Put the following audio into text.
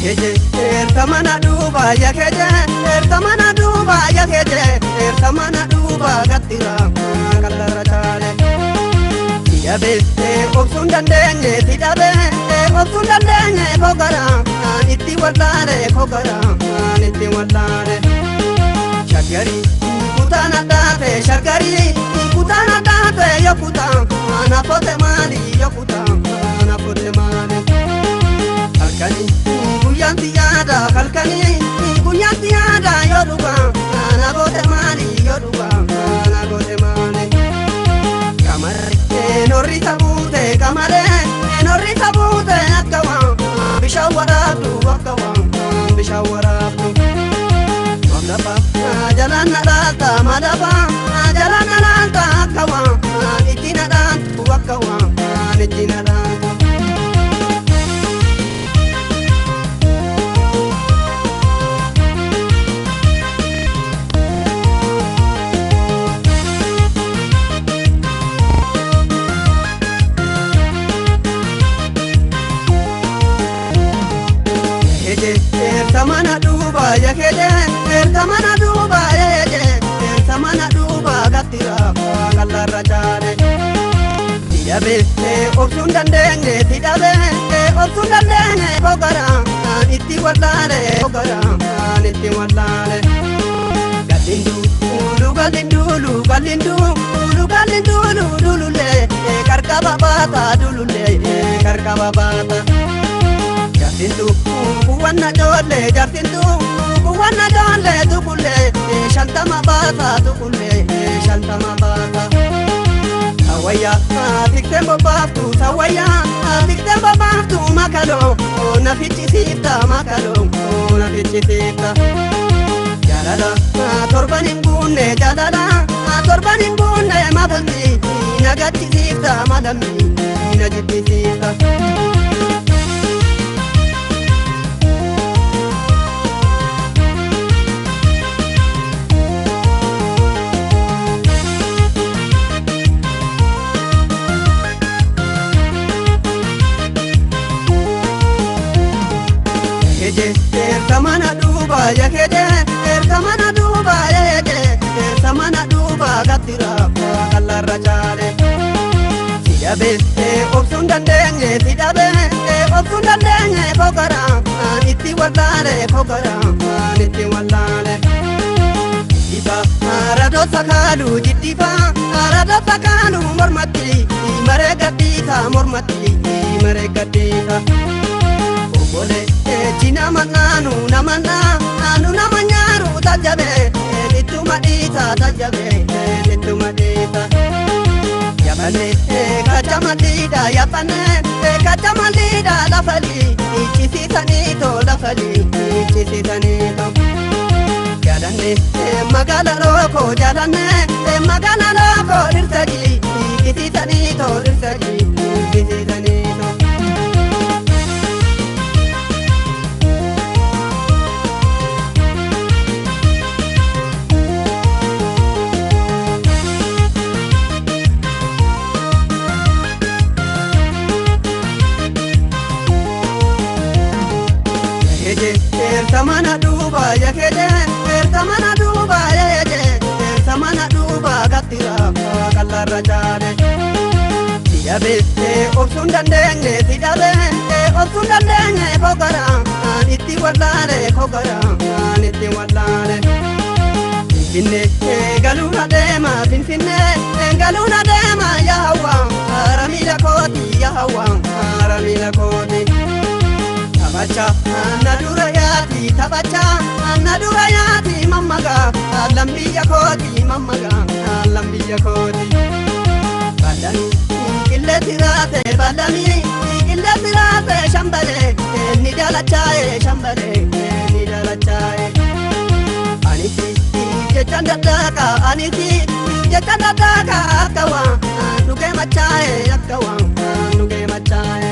Yakeje ertamana duuba yakeje ertamana duuba yakeje ertamana duuba gattira kallarra chaale. Tidhabe obsuun dandeenye tidhabe obsuun dandeenye kogara itti wallaale kogara itti wallaale. Shaggarii kutaana taate shaggarii kutaana taate yokuta nafote maali yokuta nafote maali. Halkanii guyyaan yaada halkanii guyyaan yaada yoo dhuga na goote maali yoo dhuga na goote maali. Kamarree norri tabuute kamaree norri tabuute akka waan bishaan waraabdu akka waan bishaan waraabdu. Madafa jalaan na dhaalta madafa jalaan na dhaalta akka waan itti na dhaantu akka waan itti na dhaantu. Yakeje ertamana duuba yakeje ertamana duuba yakeje ertamana duuba gattira kallarra chaale. Tidhabe obsuun dandeenye tidhabe obsuun dandeenye kogara itti wallaale kogara itti wallaale. Gallindu ulu gallinduulu gallindu ulu gallinduulu dululee qarqaba baata dululee qarqaba baata. Jartintu kuwanna joollee jartintu kuwanna joollee tukullee 50 baata tukullee 50 baata. Sawayyaa tikseen bobbaaftu sawayyaa tikseen bobbaaftu makaloo na fichisiifta makaloo na fichisiifta. Jaalala torban hin guunne jaalala torban hin guunne mafalti na gaddisiifta malamni na jibbisiifta. Yakeje ertamana duuba yakeje ertamana duuba yakeje ertamana duuba gattira kallarra chaale. Tidhabe obsuun dandeenye tidhabe obsuun dandeenye kogara itti wallaale kogara itti wallaale. Jiddifa radosa kaalu jiddifa radosa kaalu mormatti maree gadhiisa mormatti maree gadhiisa. Obole nama naanu nama naanu nama nyaaru tajabe ittuma dhiisa tajabe ittuma dhiisa. Yabanne kachama liida yabanne kachama liida lafali ichisiisanii too lafali ichisiisanii too. Jaalanne magaala looko jaalanne magaala looko dhirsaji ichisiisanii too dhirsaji ichisiisanii too. Yakeje ertamana duuba yakeje ertamana duuba yakeje ertamana duuba gattira kallarra chaale. Tidhabe obsuun dandeenye tidhabe obsuun dandeenye kogara itti wallaale kogara itti wallaale. Finfinnee galuuna deema Finfinnee galuuna deema yaa hawwa hara miila kooti yaa hawwa hara miila kooti. Taphacha na dura yaati taphacha na dura yaati mammaga lambiyya kooti mammaga lambiyya kooti. Balami qilleessi raase balami qilleessi raase shambalee ni jaalachaaye shambalee ni jaalachaaye. Anisi jechaan daddaaqa anisi jechaan daddaaqa akka waan dhugee machaaye akka waan dhugee machaaye.